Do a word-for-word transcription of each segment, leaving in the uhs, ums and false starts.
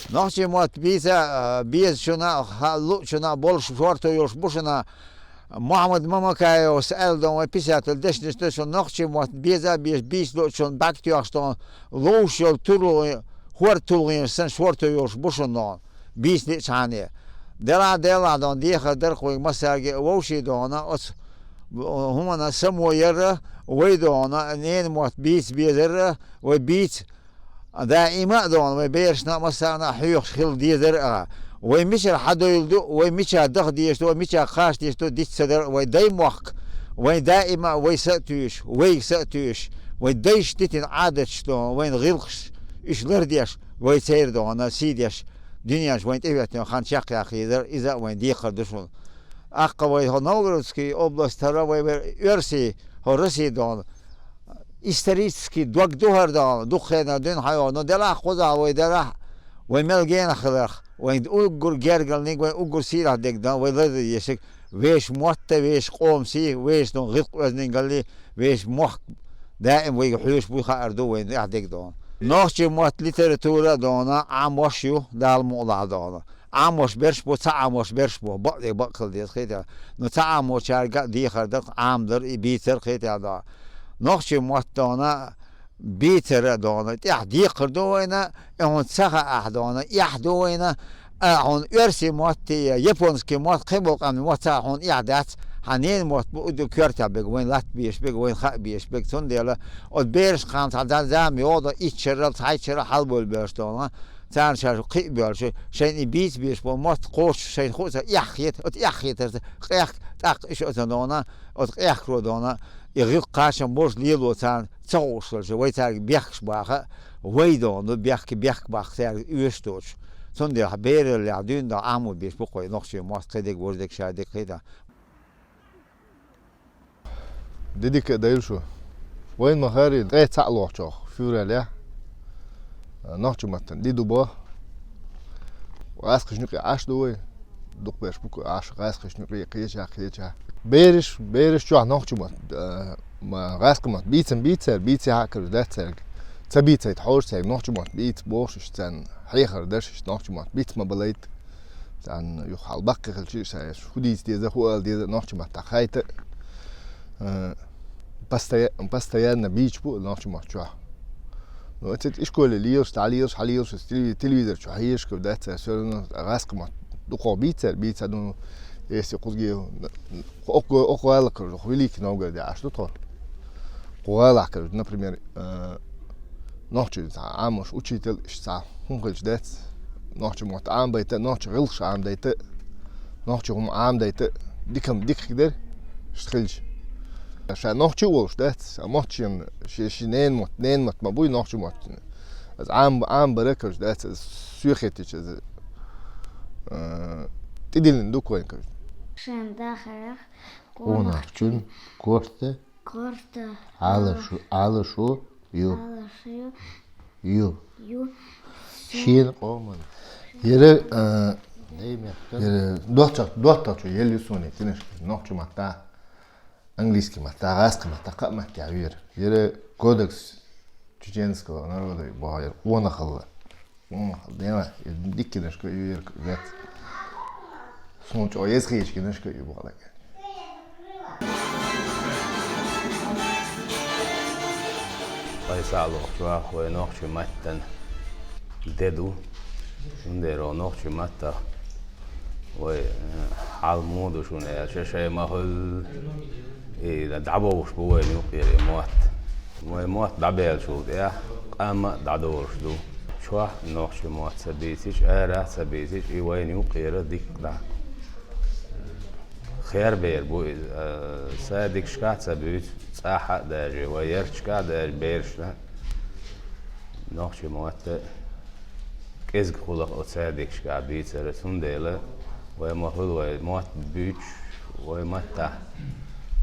Нохчийн мотт бийца а, безачунна а, ха-, луучунна а болуш шорто йолуш бу шуна. Мухьаммад Мамакаевс аьлла дон вай писатель дешнаш ду шуна, нохчийн мотт беза а безаш, бийца луучунна бӀаьрг тоьхча дон, ловш йолу турлагӀи-, хӀорда тулгӀенаш санна шорто йолуш бу шуна дон, бийца лиъчхьана. Делахь, делахь дон, дехар дарх вайга массаьрга а вовший дон, оцу хӀуманна само ярра, вай дон, ненан мотт бийца безарра, вай бийца Даима а дон, вай берашна а массарна а хьоьхуш хила дезара а. Вай мичара хьадевлла ду, вай мичара даха дезаш ду, вай мичара кхача дезаш ду, диц ца дара а вай дай мохк. Вай даима а вай са а туьйсуш, вайга са а туьйсуш, вай дайша дитина Ӏадаташ дон, вайна гӀиллакхаш, уьш лардеш, вай церан дон, сий деш, дуьненчу вайна тӀехӀоьттина хан чекхъяккха езара, иза а вайн декхар ду шуна. Аккха вай хӀо Новгородский область хӀара, вай, вай оьрсий, хӀо Россия дон, исторический дог ду хӀара дон, дукха хенара дуьйна хьайо, но делахь кхузахь вай дарахь, вай мел генахь хиларх, вайн уггар гергарниг, вайн уггар сийлахь дерг дон, вай лаза дезиг, вешан мотт а, вешан къоман сий, вешан дон гӀиллакх-оьздангаллий, вешан мохк даим вайга хьоьжуш буй хаар ду вайн тӀехь дерг дон. Нохчийн мотт литература а дон, Ӏамош ю, Дала мукъалахь дон. Ӏамош берш бу, ца Ӏамош берш бу, бакъдерг бакъ хила деза, кхетий. Ну, ца Ӏамочаьрга а дехар дар, Ӏамадар и бийцар, кхетий дон. Нохчийн мотт дон, бийцар а дон, тӀехь декхар ду вайна, и хьуна ца хаахь дон, эхь ду вайна, а хьуна оьрсийн мотт я японский мотт, кхин болу къаьмнийн мотт ца хаахь хьуна эхь дац, хьан ненан мотт бу, у ду коьртехь берг, вайн латта безаш берг, вайн хаа безаш берг, цундела оцу бераш кхана цхьа за-, зама йогӀу дон, итт шарал, цхьайтта шарал хьалабевлла бевлларш дон. Царна ша шу кхиъ боьлча, шайна и бийца безаш болу мотт кхочуш шайна хууш ца эхь хета, оцу эхь хетарца къехка, тӀаккха иша оцу дона, оцу къехкаро дона, и гӀиллакх кхачам болуш лело царна ца хууш хилча, вай цаьрга бехкаш баха, вай дона, бехке бехк баккха цаьрга оьшуш доцуш. Цундела бераллехь дуьйна дона Ӏамо беш бу-кх вай нохчийн мотт, кхин дерг, важа дерг, ша дерг, кхетий. Де дика а дайла шу. Вайн ма-хаъара, ткъе цхьаъ лохучохь, февралехь, нохчийн маттана ди ду бо. ГӀаскхичун юкъе Ӏаш ду вай. Дукха берш бу-кх Ӏаш, гӀаскхичун юкъе кхеча, кхеча. Бераш, бераш чохь нохчийн мотт, а, ма, гӀаскхийн мотт бийцам бийцара, бийцахь а каруш дац цаьрга. Ца бийцайта хьожуш цаьрга, нохчийн мотт бийца бохуш, уьш царна хьехар даш, уьш нохчийн мотт бийца ма балайта. Царна юха хьал баккхий хилча, ша хӀун дийца деза, хӀун ала деза, нохчийн маттахь хайта, э, постоя-, постоянно бийцаш бу нохчийн мотт чохь. Ну, оцу и школе лелаш, дӀалелаш, хьалелаш, телеви-, телевизор чу хьежаш каруш дац цара, всё равно гӀаскхийн мотт дукхох бийцара, бийца, ну, если кхузге, окху, окху гӀалахь каруш, Великий Новгороде Ӏаш ду тхо. Кху гӀалахь каруш, например, э, нохчийн цхьа Ӏамош учитель, иштта цхьа хӀума хилча дац, нохчийн мотт Ӏамабайта, нохчийн гӀиллакхаш Ӏамадайта, нохчийн хӀума Ӏамадайта, дика-м дика хир дара, иштта хилча. Ша нохчи а волуш дац, а мотт шен, шен, шен ненан мотт, ненан мотт ма буй нохчийн мотт. Аса Ӏам-, Ӏамабар а каруш дац, аса соьхетича аса, а, тӀедиллина ду-кх вайн каруш. Шен дахарах Къонахчун корта. Корта. Ӏалашу, Ӏалашу ю. Ӏалашу ю. Ю. Ю. Шен къоман. Яра, а, яра доттагӀ-, доттагӀчо елла ю суна кинашка, нохчийн маттахь, английский маттахь, гӀаскхийн маттахь, кхаа маттахь яра. Яра кодекс чеченского народа боху яра, къонахалла. М, дела, диккинашка ю, яра вец. Суна чӀогӀа еза хеташ кинашка ю боху. Ткъе цхьаъ лохучохь вай нохчийн маттана де ду. Цундела нохчийн маттахь вай, э, хьал муха ду шуна аьлча, шайн ма хуьллу, и дӀабовлуш бу вайна юкъера и мотт. Вайн мотт дӀабаьллачул тӀаьхьа къам а дӀадолуш ду. Чохь нохчийн мотт ца бийцича, арахь ца бийцича, и вайна юкъера дика дӀа. Хербер бу иза, а, садикашкахь а ца буьйцу, цӀахь а даже, вай ярташкахь а даже берашна нохчийн мотт кӀезиг хуьлу-кх оцу садикашкахь бийцар, цундела вай ма хуьллу вай мотт буьйцуш, вай маттахь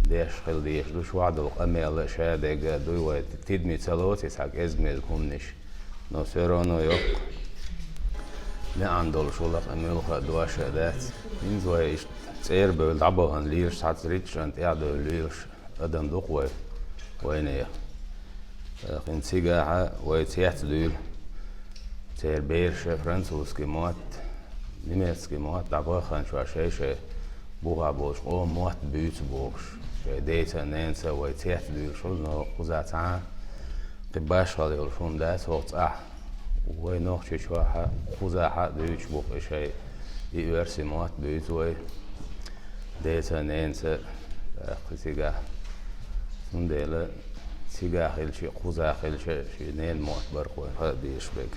деш хила дезаш ду, чохь долу къамел а шадерг а дуй вай, тидаме ца лоций цхьа кӀезиг-мезиг хӀуманаш. Но всё равно йоккха маьӀна долуш хуьлу-кх и муьлхха а дош а дац. ХӀинца вай иштта цӀера бевлла дӀабахана лелаш, цхьацца ритчана тӀаьхьадевлла лелаш адам ду-кх вай, вайнехан. ТӀаккха хӀинца цигахь вай цец а дуьйла. Церан бераш французский мотт, немецкий мотт дӀабаханчохь шай-шай бухахь болчу къоман мотт буьйцу бохуш, шайн деца а, ненца а вай цец дуьйлуш хуьлу, но кхузахь цхьа а кхин башхалла йолуш хӀума дац хӀокху цӀахь. Вай Нохчийчохь а, кхузахь а дуьйцуш бу-кх и шайн, и оьрсийн мотт буьйцу вай деца а, ненца а, тӀаккха цигахь. Цундела цигахь хилча а, кхузахь хилча а, шен ненан мотт бара-кх вайн хаа дезаш берг.